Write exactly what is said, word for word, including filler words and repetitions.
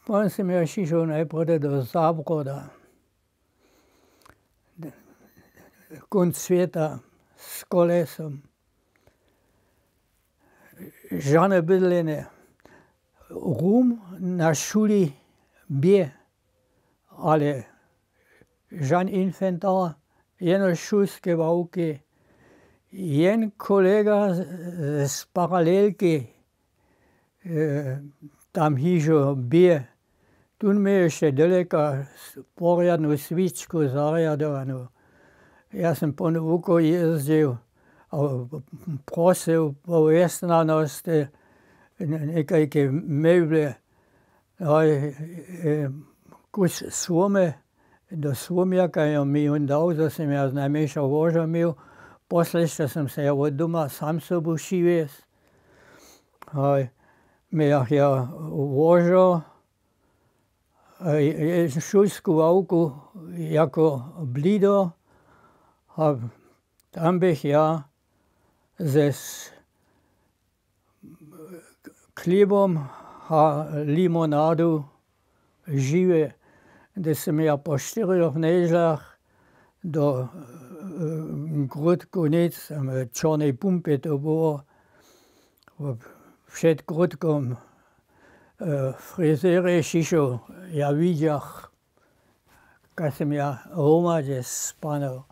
Pón sym ja šišoł najprjedy do Zabroda, kónc swěta, z kolesom. Žane bydlenje. Rum na šuli bě, ale žan inventar, jenož šulske ławki. Jen kolega z paralelki tam hižo bě. Tón měł hišće daleka porjadnu swičku zarjadowanu. Ja sym po nowuku jězdźił a prosył po wjesnjanosty někajke meble, no, kus słomy do słomjaka jo mi jón dał, zo sym ja znajmjeńša łožo měł. Posle što sym se ja wot doma sam sobu přiwjesł, haj, mějach ja łožo, šulsku ławku jako blido. A tam bych ja ze chlěbom a limonadu žiwy, hdyž sym ja po štyrjoch njedźelach do Gródkow nic, w Čornej Pumpje to było, před Gródkom frizerje šišoł, ja widźach, kaž sym ja hromadźe spanył.